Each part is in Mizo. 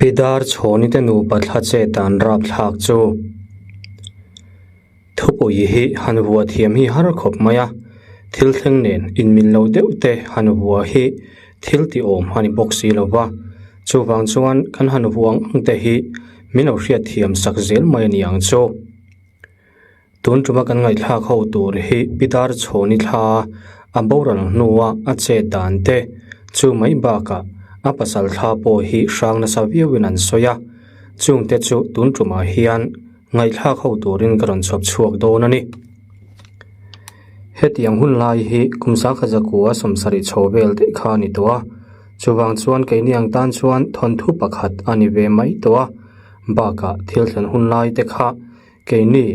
Pi Darchhawni te nupa thla chet dan rapthlak chu thupui hi han vuah thiam hi har khawp mai a, thil thleng nen inmil lo deuh te han vuah hi thil ti awm a ni bawk si lo va, chuvang chuan kan han vuah ang ang te hi min lo hriat thiam sak zel mai a ni ang chu. Tun tuma kan ngaihthlak ho tur hi Pi Darchhawni thla a boral hnua a chet dan te chu mai bakah a pasal thla pawh hi hrang nasa viauin an sawi a, chungte chu tun tumah hian ngaihthlak ho turin ka rawn chhawp chhuak dawn a ni. Hetiang hun lai hi kum sangkhat zakua sawmsarih chho vel daih kha a ni tawh a, chuvang chuan keini ang tan chuan thawnthu pakhat a ni ve mai tawh a, bakah thil thlen hun lai te kha Keini,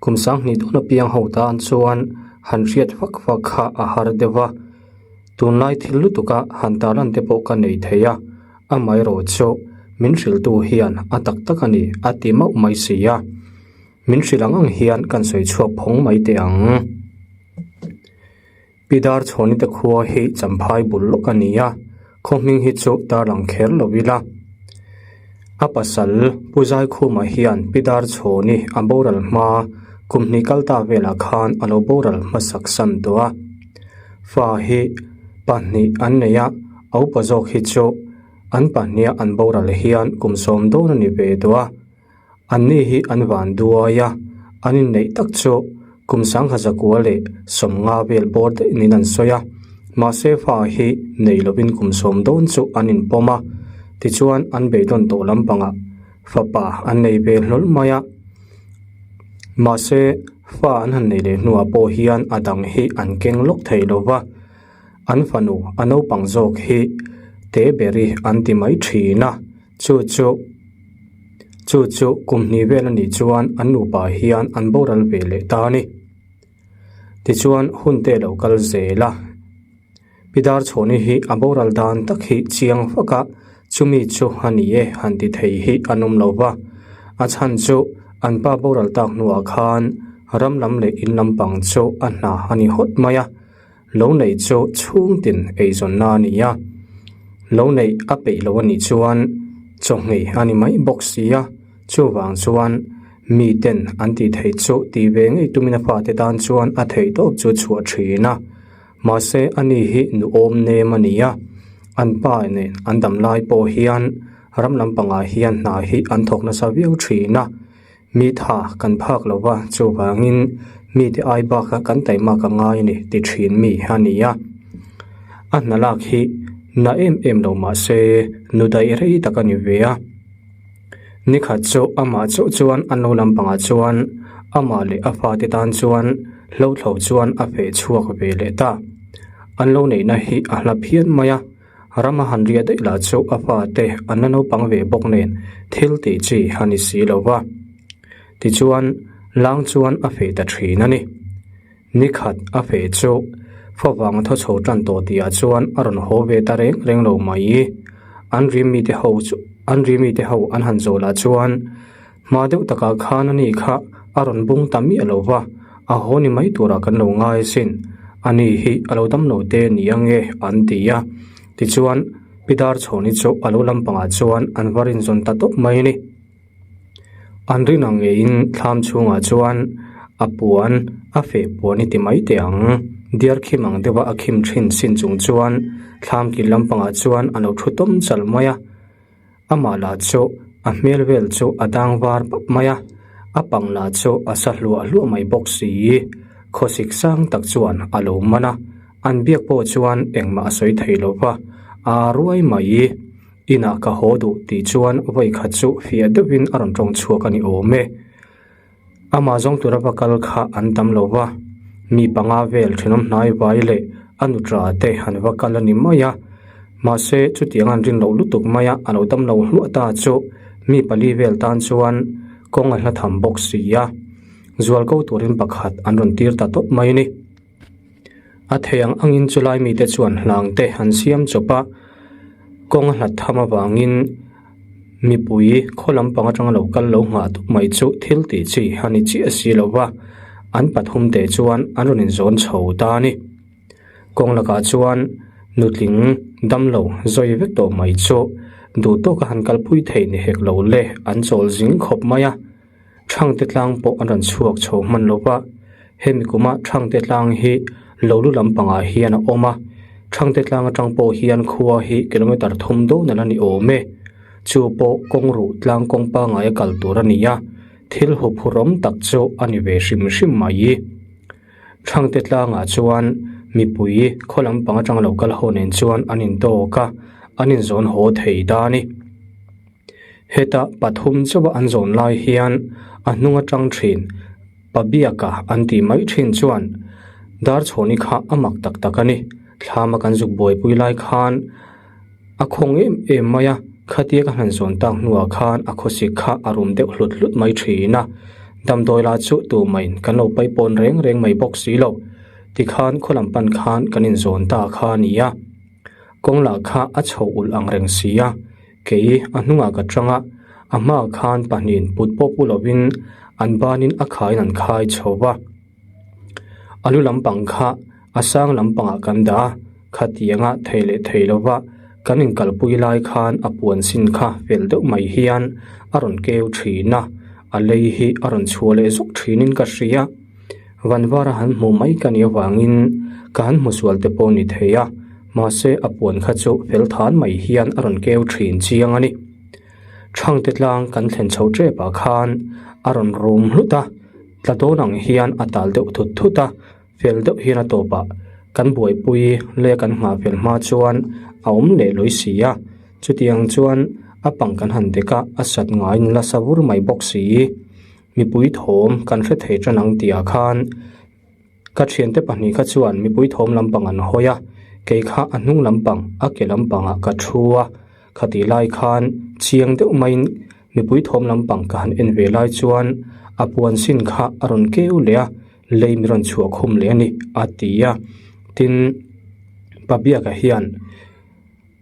kum sanghnih dawn apiang ho tan chuan han hriat fak fak kha a har deuh a, tunlai thil lutuka han tarlan te pawh ka nei thei a, amaherawh chu min hrilhtu hian a tak tak a ni a ti mauh mai si a, min hrilh ang ang hian kan sawi chhuak phawng mai teh ang. Pi Darchhawni te khua hi Champhai bul lawk a ni a, khaw hming hi chu tarlang kher lo ila. A pasal Pu Zaikhuma hian Pi Darchhawni a boral hma kum hnih kal ta velah khan a lo boral hmasak san tawh a. Fa hi pahnih an nei a, a upa zawk hi chu an pahniha an boral hian kum sawm dawn a ni ve tawh a. Anni hi an van duai a, an inneih tak chu kum sangha zakua leh sawmnga vel bawr daih niin an sawi a, mahse fa hi nei lovin kum sawm dawn chu an inpawm a, tichuan an beidawn tawh lampangah fapa an nei ve hlawl mai a, mahse fa an han nei leh hnuah pawh hian a dang hi an keng lawk thei lo va, an fanu a naupang zawk hi te beri an ti mai thin a, chu chu. Chu chu kum hnih vel a nih chuan an nupa hian an boral ve leh ta a ni. Tichuan hun te lo kal zel a, Pi Darchhawni hi a boral dan tak hi chiang vak a, chumi chu a ni e han ti thei hi an awm lo va. A chhan chu an pa boral tak hnuah khan ram lam leh in lampang chu a hna a ni hawt mai a, lo neih chu chhungtin eizawnna a ni a, lo neih a peih lo a nih chuan chawhmeh a ni mai bawk si a, chuvang chuan miten an tih theih chu tih ve ngei tumin a fate tan chuan a theih tawp chu chhuah thin a, mahse ani hi nuawm nem a ni a, an pa nen an dam lai pawh hian ram lampangah hian hna hi an thawk nasa viau thin a. Mi tha kan phak lo va, chuvangin mite ai baka kan taimak a ngai a ni ti thin mi a ni a. A hna lak hi na em em lo mah se nu daih rei tak a ni ve a. Nikhat chu amah chauh chuan a nu lampangah chuan amah leh a fate tan chuan hlothlo chuan a feh chhuak ve leh ta. An lo neihna hi a hla phian mai a. Ram a han riah daih lah chu a fate an la naupang ve bawk nen thil tih chi a ni si lo va. Tichuan, lang chuan a feh ta thin a ni. Nikhat a feh chu favang thaw chho tan tawh tihah chuan a rawn haw ve ta reng reng lo mai. An ri mite ho chu an ri mite ho an han zawh lah chuan hma deuh takah khan ani kha a rawn bung ta miah lo va, a haw ni mai turah kan lo ngai asin, ani hi a lo dam lo te ni ange an ti a. Tichuan, Pi Darchhawni chu a lo lampangah chuan an va rinzawn ta tawp mai a ni. An rin ang ngeiin thlam chhungah chuan a puan a feh puan i ti mai teh ang, diar khim ang deuha a khim thin sin chung chuan thlam kil lampangah chuan a lo thu tawm chal mai a. Amah lah chu a hmel vel chu a dang var pap mai a, a pang lah chu a sa hluah hluah mai bawk si. Khawsik sang tak chuan a lo man a, an biak pawh chuan engmah a sawi thei lo va, a ruai mai. Inah ka haw duh tih chuan vawikhat chu fiah deuhin a rawn tawng chhuak a ni awm e. Amah zawng tura va kal kha an tam lo va, mi panga vel thenawm hnai vai leh a nutra te han va kal a ni mai a. Mahse, chutiang an rin loh lutuk mai a, a lo dam lo hluah ta chu mi pali vel tan chuan kawng a hla tham bawk si a, zual ko turin pakhat an rawn tir ta tawp mai a ni. A thei ang angin chulai mite chuan hlang te an siam chawp a, kawng a hlat tham avangin mipui khaw lampang atanga lo kal lo nghah tawp mai chu thil tih chi a ni chiah si lo va, an pathum te chuan an rawn inzawn chho ta a ni. Kawng lakah chuan nutling damlo zawi vek tawh mai chu. Duh tawka han kalpui thei ni hek lo le, an chawl zing khawp mai a. Thangte tlang pawh an rawn chhuak chho hman lo va, hemi kuma Thangte tlang hi lo lu lampangah hian a awm a, Thangte tlang atang pawh hian khua hi kilometre thum dawn a la ni awm e. Chu pawh kawng ruh tlang kawng pangai a kal tur a ni a, thil huphurhawm tak chu a ni ve hrim hrim mai. Thangte tlangah chuan mipui khaw lampang atang lo kal ho nen chuan an intawk a, an inzawn haw thei ta a ni. Heta pathum chauha an zawn lai hian a hnung atang thin Pabiaka an tih mai thin chuan Darchhawni kha a mak tak tak a ni. Thlama kan zuk buaipui lai khan a khawng em em mai a, khatia ka han zawn tak hnuah khan a khawsik kha a rum deuh hlut hlut mai thin a. Damdawi lah chu tumaiin kan lo paipawn reng reng mai bawk si lo. Tikhan khaw lam pan khan kan inzawn ta kha a ni a. Kawng lah kha a chho ulh ang reng si a, kei a hnungah ka tang a, a hmaah khan pahnihin put pawh pu lovin an banin a khaiin an khai chho va. A lu lampang kha a sang lampangah kan dah a, khatianga thei leh thei lova kan inkalpui lai khan a puan sin kha fel deuh mai hian a rawn keu thin a, a lei hi a rawn chhuah leh zawk thinin ka hria. Vanvara han hmuh mai ka nih avangin ka han hmu sual te pawh ni thei a, mahse a puan kha chu fel than mai hian a rawn keu thin chiang a ni. Thangte tlang kan thlen chho tep ah khan a rawn rum hlut a, tla dawn ang hian a tal deuh thut thut a, fel deuh hian a tawp ah kan buaipui leh kan nghah fel hma chuan a awm leh lawi si a, chutiang chuan a pang kan han dek a, a sat ngaiin la sa vur mai bawk si. Mipui thawm kan hre thei tan ang tih ah khan ka thiante pahnih kha chuan mipui thawm lampang an hawi a, kei kha a hnung lampang a ke lampangah ka thu a, khatih lai khan chiang deuh maiin mipui thawm lampang ka han en ve lai chuan a puan sin kha a rawn keu leh a, lei mi rawn chhuah khum leh a ni a ti a, tin Pabiaka hian.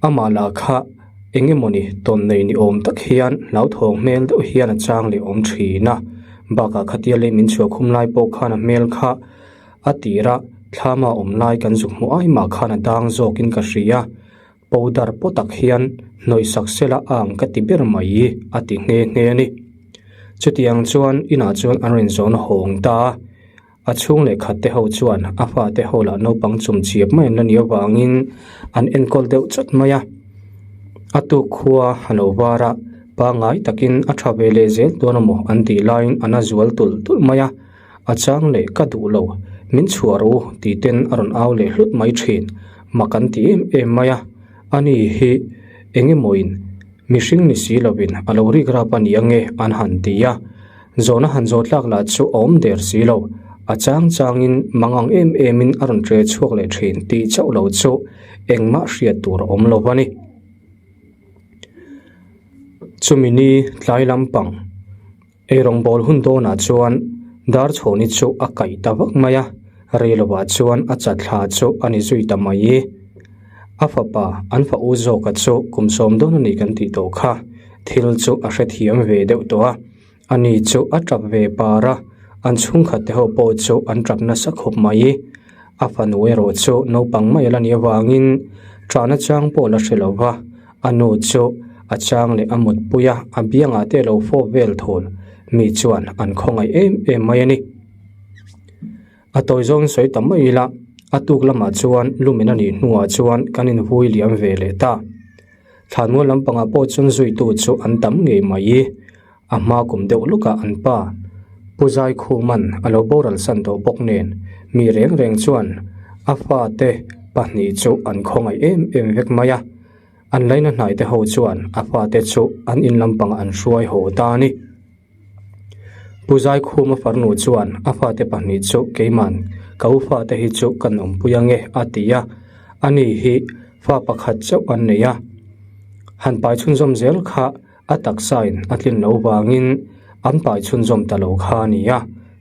Amah lah kha eng emawni tawn nei ni awm tak hian hlauthawng hmel deuh hian a chang leh awm thin a, bakah khatia lei min chhuah khum lai pawh khan a hmel kha a tir a, thlama awm lai kan zuk hmuh ai mah khan a dang zawkin ka hria, powder paw tak hian hnawih sak sela a ang ka ti ber mai a ti nghe nghe a ni. Chutiang chuan inah chuan an rawn zawn hawng ta a. A chhung leh khat te ho chuan a fate ho lah naupang chum chiap mai an la nih avangin an enkawl deuh chawt mai a. A tuk khua a lo var a, pangngai takin a tha ve leh zel dawn amaw an tih laiin a na zual tulh tulh mai a. A chang leh ka duh lo, min chhuah rawh u tih ten a rawn au leh hlut mai thin. Mak an ti em em mai a, ani hi eng emawin mihring ni si lovin a lo rik rap a ni ange an han ti a. Zawhna han zawh tlak lah chu a awm der si lo. A chang changin mangang em emin a rawn ṭe chhuak leh ṭhin tih chauh lo chu engmah hriat tur a awm lo a ni. Chumi ni tlai lampang eirawngbawl hun dawnah chuan Darchhawni chu a kaih ta vak mai a, reilovah chuan a chatthla chu a ni zui ta mai. A fapa an fa u zawka chu kum sawm dawn a ni kan tih tawh kha thil chu a hrethiam ve deuh tawh a. Ani chu a tap ve par a, an chhungkhat te ho pawh chu an tap nasa khawp mai. A fanu erawh chu naupang mai a la nih avangin ṭahna chang pawh la hre lo va, a nu chu a chang leh a mutpui a, a biangah te a lo fawp vel thul. Mi chuan an khawngaih em em mai a ni. A tawi zawng sawi ta mai ila, a tuk lamah chuan lumin a nih hnuah chuan kan invui liam ve leh ta. Thlanmual lampangah pawh chuan zuitu chu an tam ngei mai. A hma kum deuh lukah an pa Pu Zaikhuman a lo boral san tawh bawk nen mi reng reng chuan a fate pahnih chu an khawngaih em em vek mai a. An laina hnaite ho chuan a fate chu an in lampangah an hruai haw ta a ni. Pu Zaikhuma farnu chuan a fate pahnih chu keiman ka u fate hi chu kan awmpui ange a ti a, ani hi fa pakhat chauh an nei a. Han pai chhunzawm zel kha a taksain a tlin loh vangin an pai chhunzawm ta lo kha a ni a.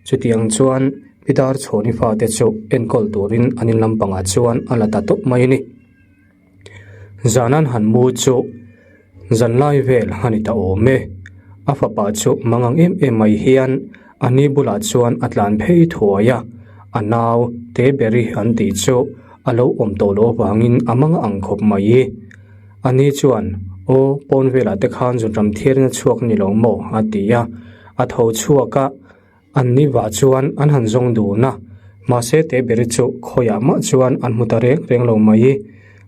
Chutiang chuan Pi Darchhawni fate chu enkawl turin an in lampangah chuan a la ta tawp mai a ni. Zanan han mu chu zanlai vel a ni ta awm e. A fapa chu mangang em em mai hian a ni bulah chuan a tlan phei thuai a, a nau te beri an tih chu a lo awm tawh loh avangin a mang ang khawp mai. A ni chuan Aw, pawn velah te khan zunram thiarin a chhuak ni lo maw? a ti a. A tho chhuak a, an ni vah chuan an han zawng dun a. Mahse Teberi chu khawiah mah chuan an hmu ta reng reng lo mai.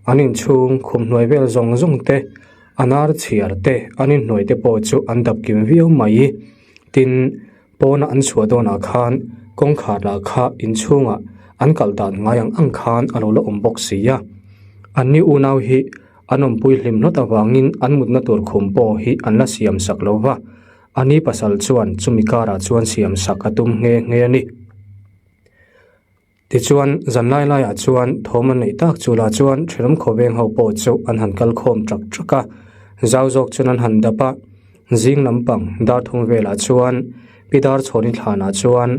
An inchhung khum hnuai vel zawng zawng te, a nar chhiar te, an inhnuai te pawh chu an dap kim viau mai. Tin, Pawna an chhuah dawnah khan kawngkhar lah kha inchhungah an kal dan ngai ang ang khan a lo la awm bawk si a. Anni unau hi an awmpui hlim hlawt avangin an mutna tur khum pawh hi an la siam sak lo va, ani pasal chuan chumi karah chuan siam sak a tum nghe nghe a ni. Tichuan, zan lai laiah chuan thawm an neih tak chu lah chuan ṭhenawm khawveng ho pawh chu an han kal khawm ṭak ṭak a, zau zawk chuan an han dap a. Zing lampang dar thum velah chuan Pi Darchhawni thlanah chuan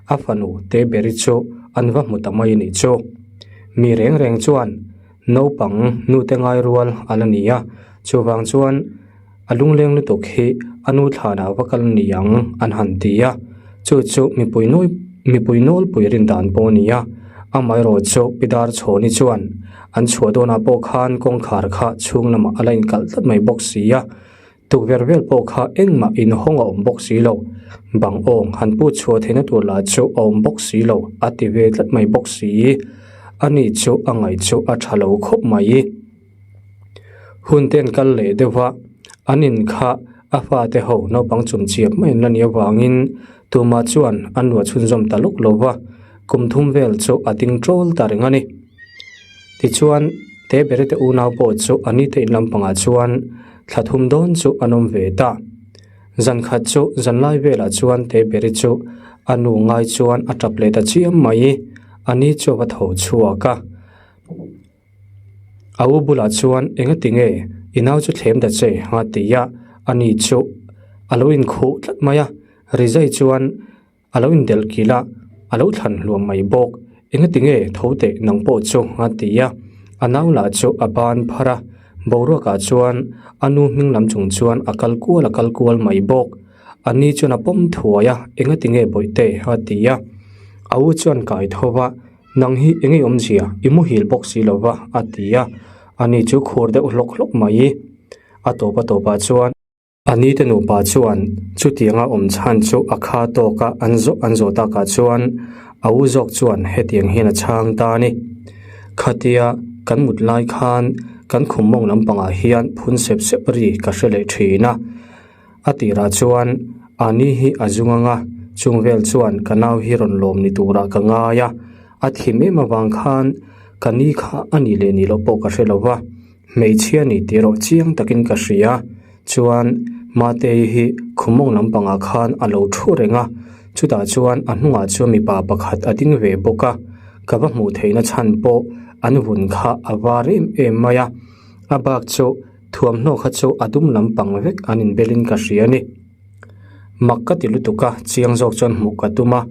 a fanu Teberi chu an va hmu ta mai a nih chu. Mi reng reng chuan naupang nute ngai rual a la ni a, chuvang chuan a lungleng lutuk hi a nu thlanah va kal ni ang an han ti a, chu chu mipui nawi mipui nawlpui rin dan pawh a ni a, amaherawh chu Pi Darchhawni chuan an chhuah dawnah pawh khan kawngkhar kha chhung lamah a la inkalh tlat mai bawk si a, tukverh vel pawh kha engmah inhawng a awm bawk si lo, bang awng han put chhuah theihna tur lah chu a awm bawk si lo a ti ve tlat mai bawk si, ani chu a ngaih chu a tha lo khawp mai. Hun te an kal leh deuh a, an in kha a fate ho naupang chumchiap mai an la nih avangin tumah chuan an luah chhunzawm ta lawk lo va, kum thum vel chu a ding ṭawl ta reng a ni. Tichuan, Tebere te unau pawh chu a nite in lampangah chuan thla thum dawn chu an awm ve ta. Zan khat chu zanlai velah chuan Tebere chu a nu ngai chuan a ṭap leh ta chiam mai, a ni chu a va tho chhuak a. A u bulah chuan enga tinge i nau chu thlem ta che a ti a, ani chu a lo inkhuh tlat mai a, rizai chuan a lo indelh kilh a, a lo thlan hluam mai bawk. Enga tinge tho teh nang pawh chu a ti a, a nau lah chu a ban phar a, boruakah chuan a nu hming lam chung chuan a kal kual a kal kual mai bawk. Ani chuan a pawm thuai a, enga tinge bawihte a ti a, a u chuan kai tho va. Nang hi eng i awmzia i muhil bawk si lo va a ti a, ani chu khur deuh hlawk hlawk mai. A tawp a tawpah chuan a nite nupa chuan chutianga awm chhan chu a kha tawk a an zawh an zawh takah chuan a u zawk chuan hetiang hian a chhang ta a ni. Khatia kan mut lai khan kan khum mawng lampangah hian phun sep sep ri ka hre leh thin a. A tirah chuan Ani hi a zung ang a, chung vel chuan ka nau hi rawn lawm ni turah ka ngai a, a thim em avang khan ka ni kha a ni leh ni loh pawh ka hre lo va, hmeichhia ni tih erawh chiang takin ka hria. Chuan Matei hi khumawng lampangah khan a lo thu reng a, chutah chuan a hnungah chuan mipa pakhat a ding ve bawk a, ka va hmuh theihna chhan pawh an vun kha a var em em mai a, a bak chu Thuamhnaw kha chu a dum lampang vek an inbelin ka hria a ni. Mak ka ti lutuk a, chiang zawk chuan hmuh ka tum a,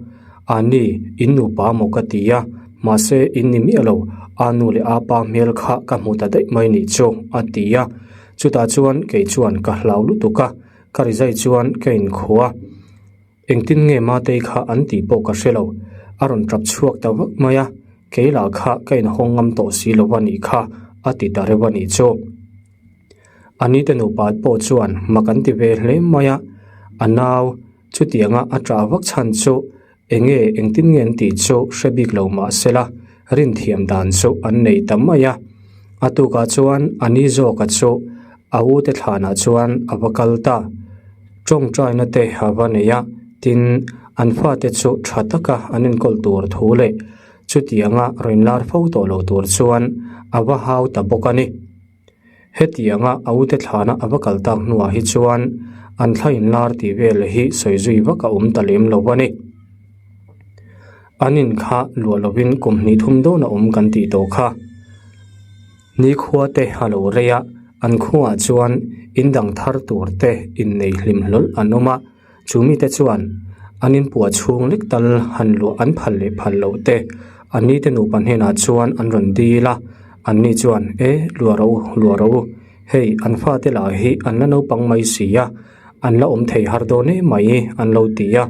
a ni, in nupa maw ka ti a, mahse in ni miah lo, a nu leh a pa hmel kha ka hmu ta daih mai nih chu, a ti a. Chutah chuan kei chuan ka hlau lutuk a, ka rizai chuan ka inkhuh a. Engtin nge Matei kha an tih pawh ka hre lo, a rawn tap chhuak ta vak mai a, kei lah kha ka inhawng ngam tawh si lo a nih kha, a ti ta reuh a nih chu. A nite nupa pawh chuan mak an ti ve hle mai a, a nau chutianga a ṭah vak chhan chu enge engtin nge an tih chu hre bik lo mah sela, rinthiam dan chu an nei ta mai a. A tukah chuan a ni zawka chu a u te thlanah chuan a va kal ta. Tawngtaina te a va nei a, tin, an fate chu tha taka an enkawl tur thu leh chutianga rawn lar fo tawh lo tur chuan a va hau ta bawk a ni. Hetianga a ute thlana a va kal tak hnuah hi chuan an thla inlar tih vel hi sawi zui vak a awm ta lem lo a ni. An in kha luah lovin kum hnih thum dawn a awm kan tih tawh kha. Nikhua te a lo rei a, an khuaah chuan in dang thar tur te innei hlim hlawl an awm a, chu mite chuan an inpuah chhung lek tal han luah an phal leh phal loh te an nite nupa hnenah chuan an rawn dil a, an ni chuan e luah rawh u, luah rawh u, hei an fate lah hi an la naupang mai si a, an la awm thei har dawn em mai an lo ti a,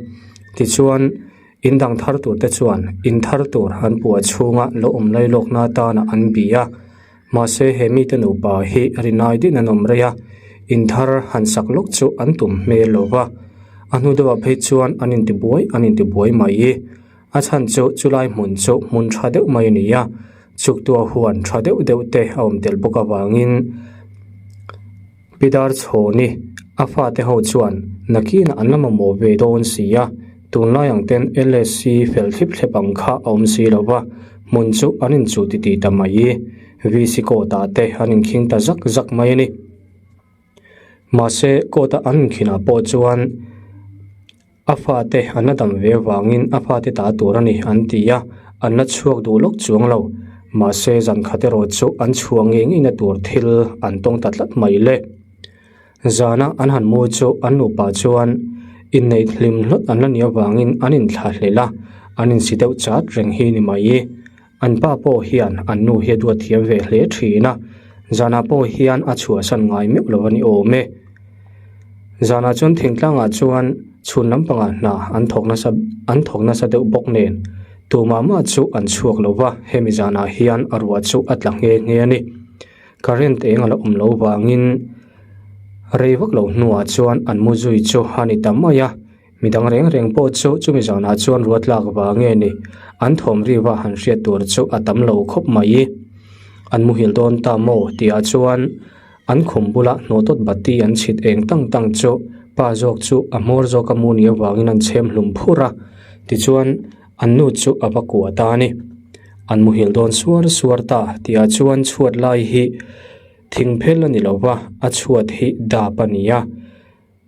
tichuan. In dang thar tur te chuan in thar tur an puah chhunga lo awm lai lawkna atana an bi a, mahse he mite nupa hi rinai din an awm rei a. In thar han sak lawk chu an tum hmel lo va, a hnu deuhah phei chuan an intibuai an intibuai mai. A chhan chu chulai hmun chu hmun tha deuh mai a ni a, chuktuah huan tha deuh deuh te a awm tel bawk avangin Pi Darchhawni a fate ho chuan nakinah an la mamawh ve dawn si a, tunlai ang ten LSC fel thlip thlep ang kha a awm si lo va, hmun chu an inchuh titih ta mai. VC court ah te an inkhing ta zak zak mai a ni. Mahse court a an inkhinah pawh chuan a fate an la dam ve avangin a fate ta tur a ni an ti a, an la chhuak duh lawk chuang lo. Mahse zan khat erawh chu an chhuah ngei ngei na tur thil an tawng ta tlat mai le. Zana an han mu chu an nupa chuan inneih hlim hlawt an la nih avangin an inthla hlel a, an insi deuh chat reng hi ni mai. An pa pawh hian an nu hi a duat thiam ve hle thin a, zanah pawh hian a chhuahsan ngai meuh lo a ni awm e. Zanah chuan thingtlangah chuan chhun lampangah hna an thawk nasa an thawk nasa deuh bawk nen tumah mah chu an chhuak lo va, hemi zanah hian a ruah chu a tla nghe nghe a ni. Current eng a la awm lo vangin rei vak lo hnuah chuan an mu zui chu a ni ta mai a. Midang reng reng pawh chu chumi zanah chuan ruat lak vang nge ni, an thawm riva han hriat tur chu a tam lo khawp mai. An muhil dawn ta maw tihah chuan an khum bula hnawhtawt bati an chhit eng tang tang chu pa zawk chu a hmawr zawka mu ni avangin an chhem hlum phur a, tichuan an nu chu a va kuah ta a ni. An muhil dawn suar suar ta tihah chuan chhuat lai hi thingphel a ni lo va, a chhuat hi dap a ni a.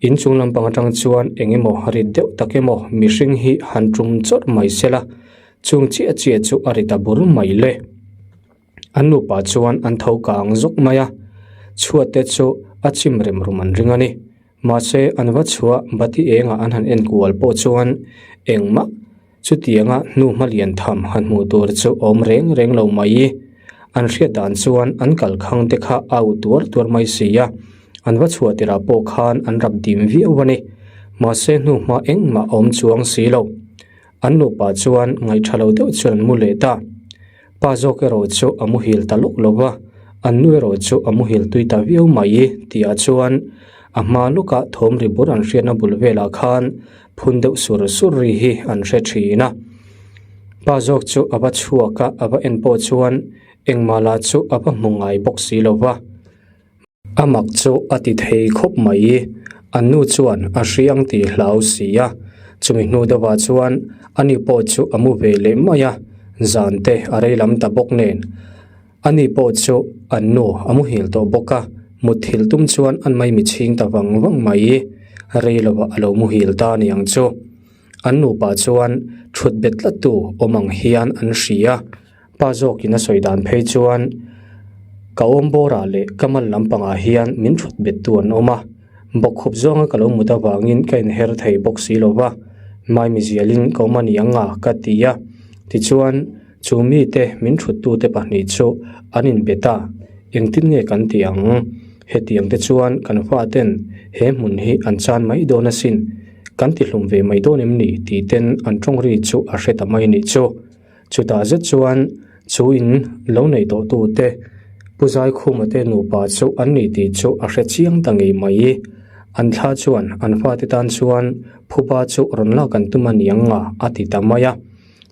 In chung lampang atang chuan eng emaw rit deuh tak emaw mihring hi han tum chawrh mai sela, chung chiah chiah chu a ri ta bur mai le. An nupa chuan an tho kang zawk mai a, chhuat te chu a chim rem rum an ring a ni. Mahse an va chhuah bati engah an han en kual pawh chuan engmah Chutianga hnuhma lian tham han hmuh tur chu awm reng reng lo mai. An hriat dan chuan an kalkhang te kha a au tuar tuar mai si a, an va chhuah tirah pawh khan an rap dim viau a ni. Mahse hnuhma engmah a awm chuang si lo. An nupa chuan ngaihṭha lo deuh chuan an mu leh ta. Pa zawk erawh chu a muhil ta lawk lo va, an nu erawh chu a muhil tui ta viau mai tihah chuan a hma lawkah thawm ri bur an hriatna bul velah khan phun deuh sur sur ri hi an hre thin a. Pa zawk chu a va chhuak a, a va en pawh chuan engmah lah chu a va hmu ngai bawk si lo va. A mak chu a ti thei khawp mai. An nu chuan a hriang tih hlau si a, chumi hnu deuhah chuan ani pawh chu a mu ve leh mai a, zan te a rei lam ta bawk nen. Ani pawh chu an nu a muhil tawh bawk a, mutthilh tum chuan an maimi chhing ta vang vang mai. Rei lovah a lo muhil ta aniang chu. An nupa chuan thut bet tlattu awm ang hian an hria. Pa zawkin a sawi dan phei chuan ka awm bawrah leh ka mal lampangah hian min thut bettu an awm a, bawkkhup zawnga ka lo mut avangin ka inher thei bawk si lo va, maimi zialin ka awm a ni ang a ka ti a. Tichuan, chu mite min thuttute pahnih chu an inbet a, engtin nge kan ti ang? Hetiang te chuan kan faten he hmun hi an chan mai dawn asin, kan ti hlum ve mai dawn em ni? tih ten an tawng ri chu a hre ta mai nih chu. Chutah zet chuan chu in lo nei tawh tute Pu Zaikhuma te nupa chu an ni tih chu a hre chiang ta ngei mai. An thla chuan an fate tan chuan phuba chu rawn lak an tum a niang nga a ti ta mai a.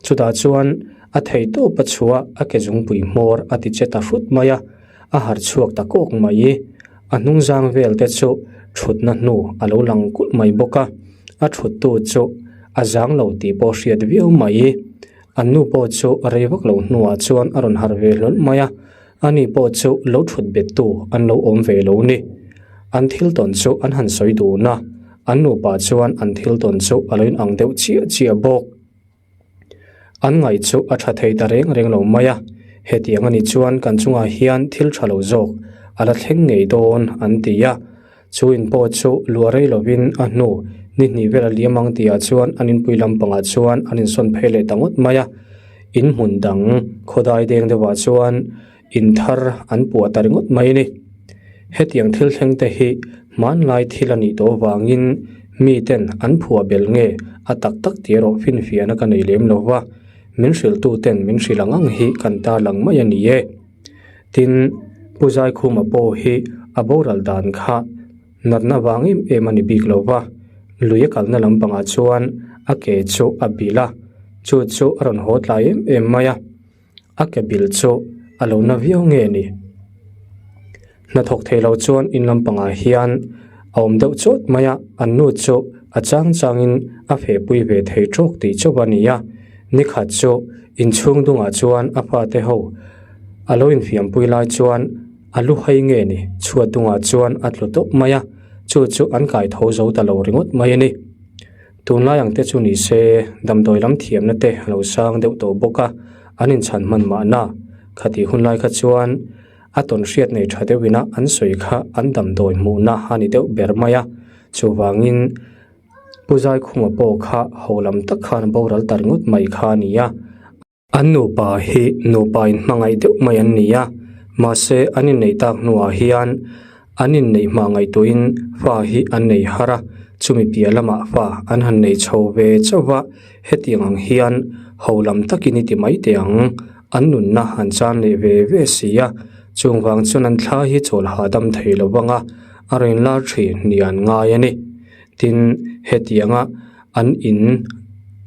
Chutah chuan a thei tawp a chhuah a ke zungpui hmawr a ti che ta hrut mai a, a harh chhuak ta kawk mai. A hnungzang vel te chu thutna hnu a lo lang kulh mai bawk a, a thuttu chu a zang lo tih pawh hriat viau mai. An nu pawh chu rei vak lo hnuah chuan a rawn harh ve hlawl mai a, ani pawh chu lo thut bettu an lo awm ve lo ni. An thil tawn chu an han sawi dun a, an nupa chuan an thil tawn chu a lo inang deuh chiah chiah bawk. An ngaih chu a tha thei ta reng reng lo mai a, hetiang a nih chuan kan chungah hian thil tha lo zawk a la thleng ngei dawn an ti a. Chu in pawh chu luah rei lovin a hnu ni hnih vel a liam ang tihah chuan an inpui lampangah chuan an insawn phei leh ta ngawt mai a. In hmun dang khawdai deng deuhah chuan in thar an puah ta ringawt mai a ni. Hetiang thil thleng te hi hmanlai thil a nih tawh avangin miten an phuah belh nge a tak tak tih erawh finfiahna ka nei lem lo va, min hrilhtu ten min hrilh ang ang hi kan tarlang mai a ni e. Tin, Pu Zaikhuma pawh hi a boral dan kha. Natna vang em em a ni bik lo va, lui a kalna lampangah chuan a ke chu a bil a, chu chu a rawn haw tlai em em mai a. A ke bil chu a lo na viau nge ni? Hnathawk thei lo chuan in lampangah hian a awm deuh chawt mai a, an nu chu a chang changin a fehpui ve thei tawk tih chauh a ni a. Nikhat chu inchhung dungah chuan a fate ho a lo infiampui lai chuan a lu hai nge ni chhuat dungah chuan a tlu tawp mai a, chu chu an kai tho zo ta lo ringawt mai a ni. Tunlai ang te chu ni se damdawi lam thiamna te a lo sang deuh tawh bawk a, an inchhan hman mahna. Khatih hunlai kha chuan a tawn hriat nei tha deuhin a an sawi kha an damdawi hmuhna a ni deuh ber mai a, chuvangin Pu Zaikhuma pawh kha ho lam tak khan a boral ta ringawt mai kha a ni a. An nupa hi nupa inhmangaih deuh mai an ni a, mahse an inneih tak hnuah hian an inneih hma ngaihtuahin fa hi an nei har a, chumi piah lamah fa an han nei chho ve chauh va, hetiang ang hian ho lam takin i ti mai teh ang, an nunna an chan leh ve ve si a, chung vang chuan an thla hi chawl hahdam thei lo vang a, a rawn lar thin ni an ngai a ni. Tin, hetianga an in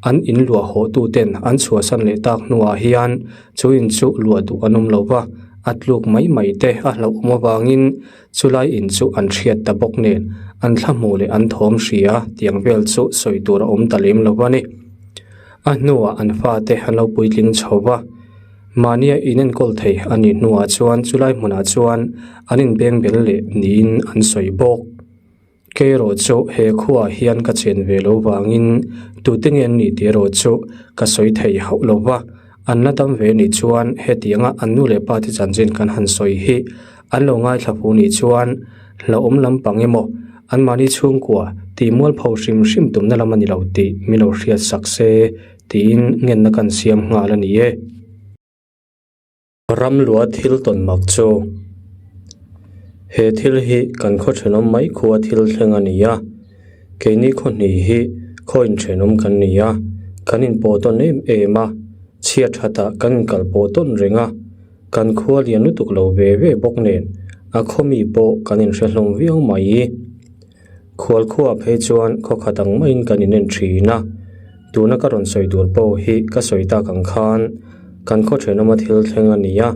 an in luah haw tu ten an chhuahsan leh tak hnuah hian chu in chu luah duh an awm lo va, a tluk mai mai te a hlauhawm avangin chulai in chu an hriat ta bawk nen an thla hmuh leh an thawm hria tiang vel chu sawi tur a awm ta lem lo a ni. A hnuah an fate an lo puitling chho va, mahnia in enkawl thei a nih hnuah chuan chulai hmunah chuan an inbeng bel leh niin an sawi bawk. Kei erawh chu he khuaah hian ka chen ve lo vangin tute nge an nih tih erawh chu ka sawi thei hauh lo va, an la dam ve nih chuan hetianga an nu leh pa te chanchin kan han sawi hi an lo ngaithla fu nih chuan hlauhawm lampang emaw anmahni chhungkua tih mualpho hrim hrim tumna lam a ni lo tih min lo hriat sak se tiin ngenna kan siam nghal a ni e. Ramlua thil tawn mak chu he thil hi kan khaw thenawm mai khua thil thleng a ni a, keini khaw hnih hi khaw inthenawm kan ni a, kan inpawh tawn em em a, chhiat thatah kan inkal pawh tawn reng a, kan khua lian lutuk lo ve ve bawk nen a khaw mi pawh kan inhre hlawm viau mai. Khual khuaah phei chuan khaw khat ang maiin kan inen thin a, tuna ka rawn sawi tur pawh hi ka sawi tak ang khan kan khaw thenawma thil thleng a ni a,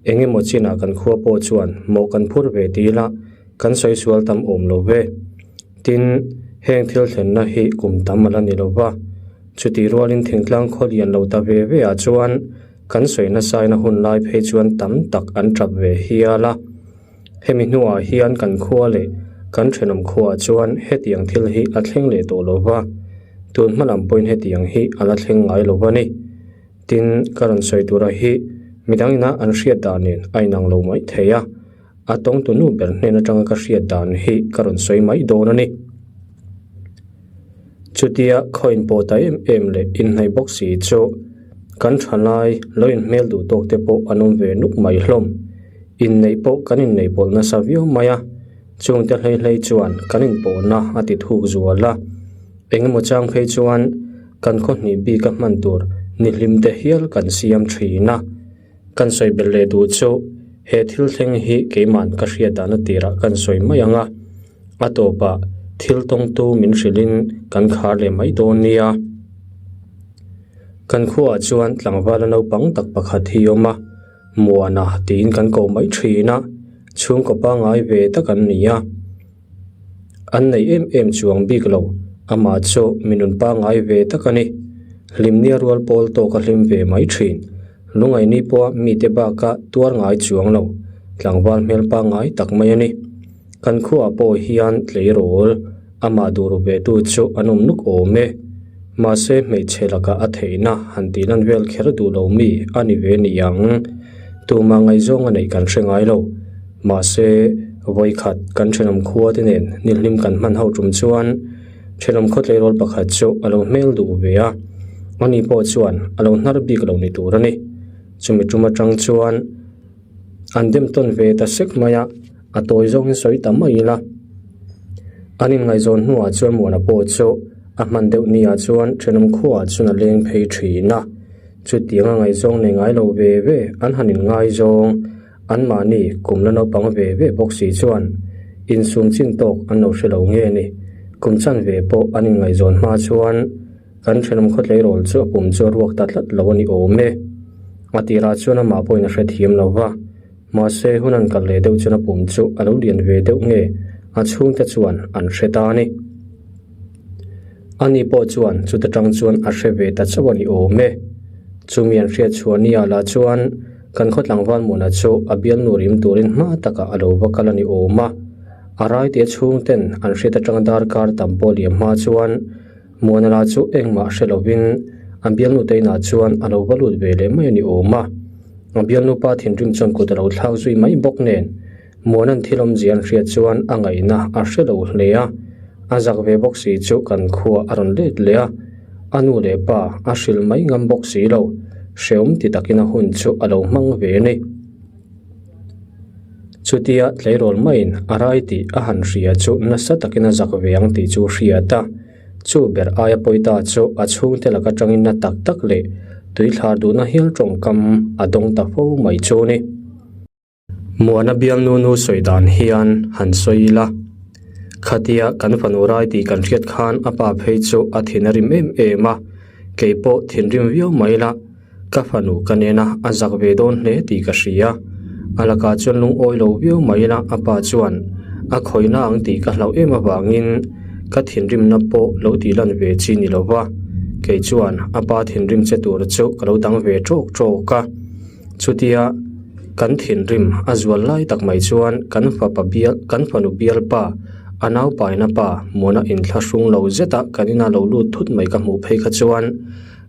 eng emaw chinah kan khua pawh chuan mawh kan phur ve ti ila kan sawi sual tam awm lo ve. Tin, heng thil thlenna hi kum tam a la ni lo va, chutih rualin thingtlang khaw lian lo ta ve ve ah chuan kan sawi nasaina hun lai phei chuan tam tak an tap ve hial a. Hemi hnuah hian kan khua leh kan thenawm khuaah chuan hetiang thil hi a thleng leh tawh lo va, tun hma lam pawhin hetiang hi a la thleng ngai lo va ni. Tin, ka rawn sawi tura hi midang ina an hriat dan nen a inang lo mai thei a, a tawngtu nu ber hnen atanga ka hriat dan hi ka rawn sawi mai dawn a ni. Chutia khaw inpawh ta em em leh inhnaih bawk si chu kan thalai lo inhmel duh tawk te pawh an awm ve nuk mai hlawm. Inneih pawh kan inneih pawlh nasa viau mai a, chungte hlei hlei chuan kan inpawhna a ti thuk zual a. Engemaw chang phei chuan kan khaw hnih bika hman tur ni hlim te hial kan siam thin a. Kan sawi belh leh duh chu he thil thleng hi keima'n ka hriat dahna tirah kan sawi mai ang a, a tawpah thil tawngtu min hrilhin kan khar leh mai dawn nia. Kan khuaah chuan tlangvala naupang tak pakhat hi a awm a, Muana tiin kan ko mai thin a, chhungkaw pangngai ve tak an ni a. An nei em em chuang bik lo, amah chu mi nun pangngai ve tak a ni. Hlimnia rual pawl tawk a hlim ve mai thin. Lungaini pawha mite baka tuar ngai chuang lo, tlangval hmel pangngai tak mai a ni. Kan khuaah pawh hian tleirawl amah duh ru ve tu chu an awm nuk awm e. Mahse hmeichhe lakah a theihna han tih lan vel kher duh lo mi a ni ve ni ang. Tumah ngaihzawng a neih kan hre ngai lo. Mahse vawikhat kan thenawm khua te nen nihlim kan hman ho tum chuan thenawm khaw tleirawl pakhat chu a lo hmel duh ve a, ani pawh chuan a lo hnar bik lo ni tur a ni. Chumi tum atang chuan an dem tawn ve ta sek mai a, a tawi zawngin sawi ta mai ila. An inngaihzawn hnuah chuan Muana pawh chu a hman deuh niah chuan thenawm khuaah chuan a leng phei thin a. Chutianga ngaihzawng nei ngai lo ve ve an han inngaizawng. Anmahni kum la naupang ve ve bawk si chuan Insum chin tawk an lo hre lo nge ni. Kum chanve pawh an inngaihzawn hma chuan kan thenawm khaw tleirawl chu a pum chu a ruak ta tlat lo a ni awm e. A tirah chuan amah pawhin a hrethiam lo va, mahse hun an kal leh deuh chuan a pum chu a lo lian ve deuh nge a chhungte chuan an hre ta a ni. Ani pawh chuan chuta tang chuan a hre ve ta chauh a ni awm e. Chumi an hriat chhuah ni ah lah chuan kan khaw tlangval Muna chu a bialnu rim turin hma takah a lo va kal a ni awm a. A raite chhungten an hriat atanga darkar tam pawh liam hma chuan Muana lah chu engmah hre lovin a bialnu te inah chuan a lo va lut ve leh mai a ni awm a. A bialnu pa thinrim chuan kut a lo thlak zui mai bawk nen Muana'n thil awmzia an hriat chuan a ngaihna a hre lo hle a, a zak ve bawk si chu kan khua a rawn let leh a, a nu leh pa a hrilh mai ngam bawk si lo, hreawm ti takin a hun chu a lo hmang ve a ni. Chutia tleirawl maiin a rai tih a han hria chu nasa takin a zak ve ang tih chu hriat a, chu ber aia pawita chu a chhungte laka tangin na tak tak leh tuithlar duhna hial tawngkam a dawng ta fo mai chu a ni. Muana bialnu nu sawi dan hian han sawi ila, Khatia kan fanu rai tih kan hriat khan a pa phei chu a thin a rim em em a, kei pawh thinrim viau mai ila, ka fanu ka nena a zak ve dawn hle tih ka hria. A lakah chuan lungawi lo viau mai ila a pa chuan a khawihna ang tih ka hlauh em avangin ka thinrimna pawh lo tih lan ve chi ni lo va, kei chuan a pa thinrim che tur chu ka lo dang ve ṭawk ṭawk a. Chutia kan thinrim a zual lai tak mai chuan kan fapa bial kan fanu bialpa a naupaina pa Muana inthlahrung lo zeta kan ina lo lut thut mai ka hmuh phei kha chuan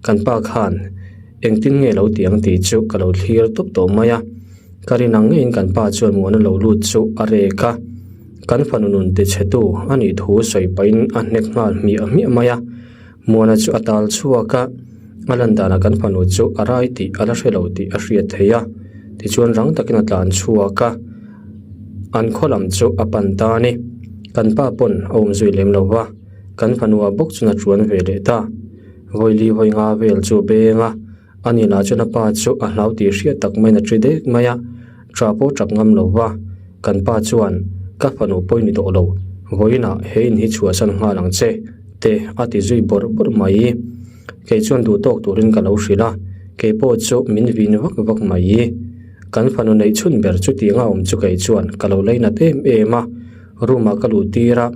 kan pa khan engtin nge lo ti ang tih chu ka lo thlir tawp tawh mai a. Ka rin ang ngeiin kan pa chuan Muana lo lut chu a rek a, kan fanu nun tichhetu a nih thu sawi pahin a hnek nghal hmiah hmiah mai a. Muana chu a tal chhuak a, a lan danah kan fanu chu a rai tih a la hre lo tih a hriat theih a, tichuan rang takin a tlan chhuak a, an khaw lam chu a pan ta a ni. Kan pa pawn a awm zui lem lo va, kan fanua bawk chuan a tuan ve leh ta. Vawili vawi nga vel chu a beng a, ani lah chuan a pa chu a hlau tih hriat tak maiin a ṭi dek mai a, ṭah pawh ṭap ngam lo va, kan pa chuan ka fanu pawi ni tawh lo, vawiinah he in hi chhuahsan nghal ang che. Te a ti zui bawrh bawrh mai. Kei chuan duh tawk turin ka lo hrilh a, kei pawh chu min vin vak vak mai. Kan fanu neih chhun ber chutianga awm chu kei chuan ka lo leinat em em a, room ah ka luh tir a,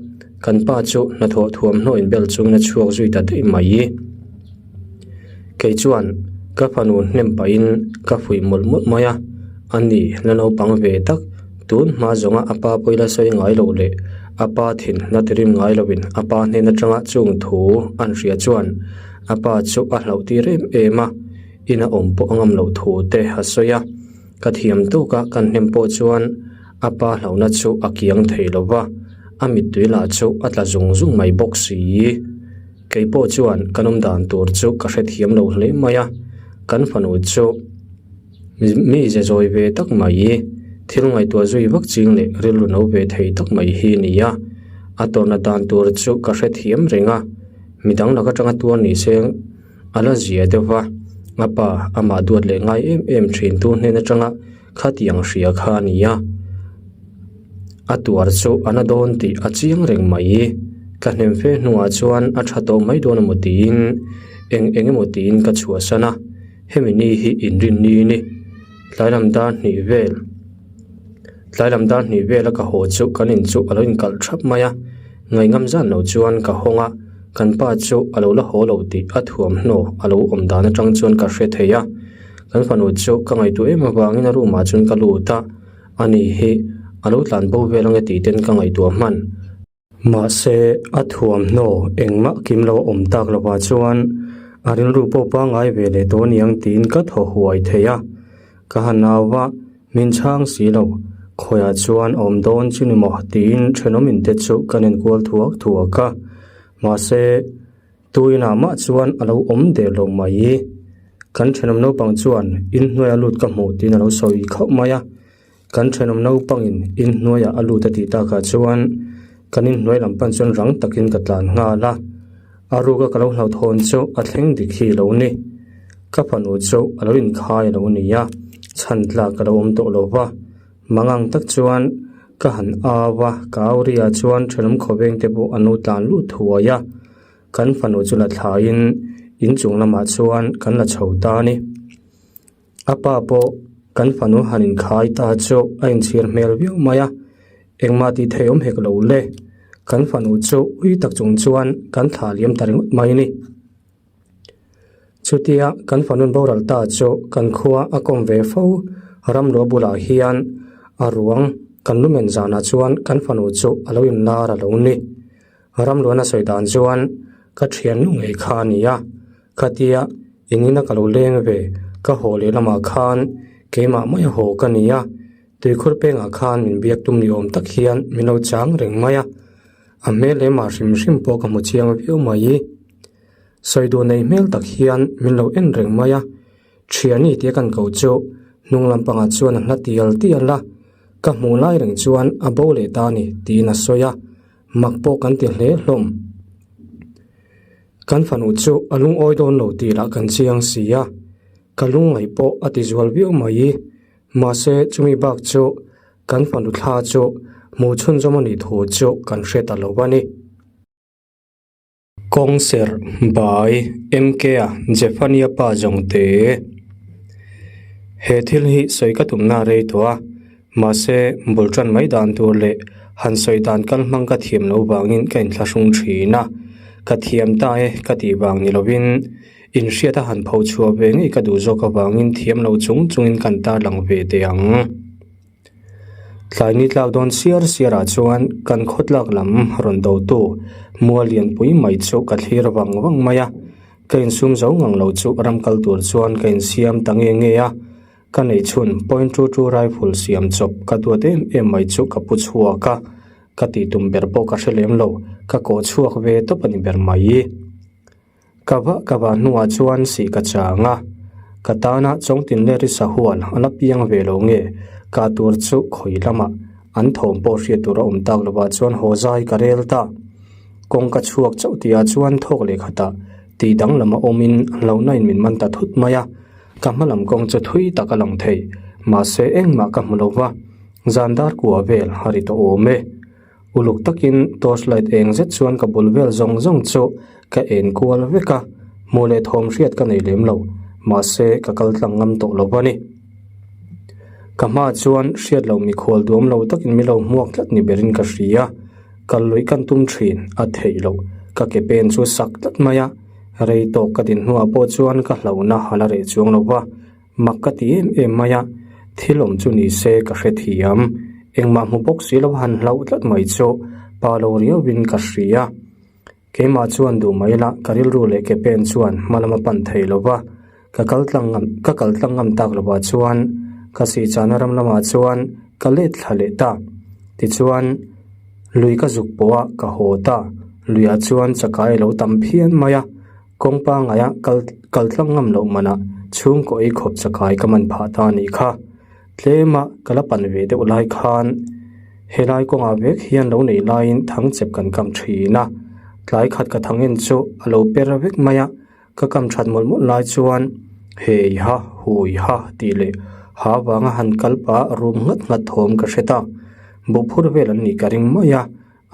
kan pa chu hnathawh thuamhnaw inbel chungin a chhuak zui ta daih mai. Kei chuan ka fanu hnem pahin ka fuih mawlh mawlh mai a, a ni la naupang ve tak, tun hma zawnga a pa pawh ila sawi ngai lo leh a pa thin la tirim ngai loin a pa hnen atanga chung thu an hria chuan a pa chu a hlauh tir em em a, ina awm pawh a ngam loh thu te a sawi a, ka thiam tawka kan hnem pawh chuan a pa hlauhna chu a kiang thei lo va, a mittui lah chu a tla zung zung mai bawk si. Kei pawh chuan kan awm dan tur chu ka hrethiam lo hle mai a, kan fanu chu mi ze zawi ve tak mai, thil ngaihtuah zui vak ching leh rilru no ve thei tak mai hi a ni a, a tawrhna dan tur chu ka hrethiam reng a, midang lak atanga tuar ni se a la zia deuh va, a pa amah duat leh ngai em em thin tu hnen atanga khatiang hria kha a ni a. A tuar chu a na dawn tih a chiang reng mai. Ka hnem fe hnuah chuan a tha tawh mai dawn emaw tiin eng eng emaw tiin ka chhuahsan a, hemi ni hi inrin ni ni. Tlai lam dar hnih vel tlai lam dar hnih vela ka haw chu kan in chu a lo inkalh thap mai a, ngaihngam zan lo chuan ka hawng a, kan pa chu a lo la haw lo tih a thuamhnaw a lo awm dan atang chuan ka hre thei a, kan fanu chu ka ngaihtuah em avangin a room ah chuan ka lut a. A ni hi a lo tlan bo vel ange tih ten ka ngaihtuah hman. Mahse, a thuamhnaw engmah kim lo a awm tak lovah chuan a rilru pawh pangngai ve leh tawh aniang tiin ka thaw huai thei a. Ka han au va, min chhang si lo. Khawiah chuan a awm dawn chu ni maw tiin thenawm in te chu ka nen kual thuak thuak a. Mahse. Tuinah mah chuan a lo awm der lo mai. Kan thenawm naupang chuan inhnuaia lut ka hmuh tiin a lo sawi khauh mai a. Kan thenawm naupangin inhnuaiah a lut a tih takah chuan kan inhnuai lam pan chuan rang takin ka tlan nghal a. A ruka ka lo hlauhthawn chu a thleng dik hi lo ni. Ka fanu chu a lo inkhai a lo ni a, chhan tlak ka lo awm tawh lo va. Mangang tak chuan. Ka han au a, ka au ri ah chuan thenawm khawveng te pawh an lo tlan lut thuai a, kan fanu chu la thlaiin inchung lamah chuan kan la chho ta a ni. A pa pawh kan fanu han inkhai ta chu a inchhir hmel viau mai a, engmah tih theih awm hek lo le. Kan fanu chu ui tak chung chuan kan thlah liam ta ringawt mai a ni. Chutia kan fanun boral ta chu kan khua a kawm ve fo ramluah bulah hian a ruang kan lumen zanah chuan kan fanu chu a lo inlar a lo ni. Ramluan a sawi dan chuan ka thiannu ngei kha a ni a, khatia in ina ka lo leng ve ka haw leh lamah khan keimah mai a haw ka ni a, tuikhur pengah khan min biak tum ni awm tak hian min lo chang reng mai a, a hmel lehmah hrim hrim pawh ka hmu chiang viau mai. Sawi duh nei hmel tak hian min lo en reng mai a, Thiani tia kan ko chu hnung lampangah chuan a hla tial tial a, ka hmuh lai reng chuan a bo leh ta a ni tiin a sawi a, mak pawh kan ti hle hlawm. Kan fanu chu a lungawi dawn lo tih lah kan chiang si a, ka lungngaih pawh a ti zual viau mai. Mahse chumi bak chu kan fanu thla chu hmuh chhunzawm a nih thu chu kan hre ta lo a ni. Kawngserh bai MK-a Zephania pa zawng te. He thil hi sawi ka tumna a rei tawh a, mahse bul tan mai dan tur leh han sawi dan kal hmang ka thiam loh vangin ka inthlahrung thin a, ka thiam ta e ka tih vang ni lovin inhriat a han pho chhuah ve ngei ka duh zawk avangin thiam lo chung chungin kan tarlang ve teh ang. Tlai ni tlak dawn siar siar ah chuan kan khawtlak lam rawn do tu mual lianpui mai chu ka thlir vang vang mai a, ka insum zo ngang lo chu ram kal tur chuan ka insiam ta nge nge a, ka neih chhun point two two rifle siam chawp ka duat em em mai chu ka pu chhuak a, ka tih tum ber pawh ka hre lem lo, ka kawh chhuak ve tawp a ni ber mai. Ka va ka va hnuah chuan sih ka chang a, ka tana Chawngtinleri sahual a la piang ve lo nge ka tur chu khawi lamah an thawm pawh hriat tur a awm tak lovah chuan haw zai ka rel ta. Kawng ka chhuak chauh tihah chuan thawk leh khatah tih danglam a awmin hlauhna in min man ta thut mai a, ka hma lam kawng chu thui tak a lang thei, mahse engmah ka hmu lo va, zan dar kua vel a ri tawh awm e. Uluk takin torch light eng zet chuan ka bul vel zawng zawng chu ka en kual vek a, hmuh leh thawm hriat ka nei lem lo, mahse ka kal tlang ngam tawh lo a ni. Ka hmaah chuan hriat loh mikhual duam lo takin mi lo hmuak tlat ni berin ka hria, kal luih kan tum thin a theih loh, ka ke pen chu sak tlat mai a, rei tawk ka din hnuah pawh chuan ka hlauhna a la reh chuang lo va. Mak ka ti em em mai a, thil awm chu ni se ka hre thiam. Engmah hmu bawk si lo han hlauh tlat mai chu pa lo riauin ka hria. Keimah chuan duh mai la ka rilru leh ke pen chuan hma lama pan thei lo va, ka kal tlang ngam ka kal tlang ngam tak lovah chuan ka sihchahna ram lamah chuan ka let thla leh ta. Tichuan lui ka zuk pawh a ka haw ta, luiah chuan chakai a lo tam phian mai a. Kawng pangaia kal kal tlang ngam loh manah chhungkaw ei khawp chakai ka man phah ta a nih kha. Tlema ka la pan ve deuh lai khan helai kawngah vek hian lo nei laiin thang chep kan kam thin a, tlai khat ka thang en chu a lo per vek mai a, ka kam that mawlh mawlh lai chuan hei ha hui ha tih leh ha vanga han kal pah rum nghat nghat thawm ka hre ta. Buhphur vel an nih ka ring mai a.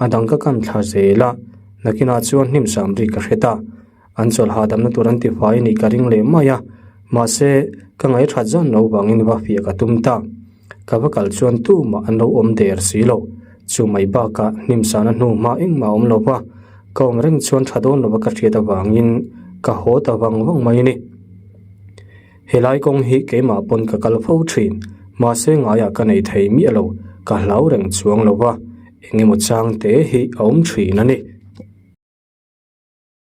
A dang ka kam thla zel a, nakinah chuan hnim sam ri ka hre ta. An chawlh hahdamna tur an ti fai anih ka ring leh mai a, mahse ka ngaihṭhat zan lo vangin va fiah ka tum ta. Ka va kal chuan tumah an lo awm der si lo. Chu mai bakah hnim sana hnu hma engmah a awm lo va, ka awm reng chuan ṭha dawn lova ka hriat avangin ka haw ta vang vang mai a ni. Helai kawng hi keimah pawn ka kal fo thin, mahse ngaiah ka nei thei miah lo, ka hlau reng chuang lo va, eng emaw chang te hi a awm thin a ni.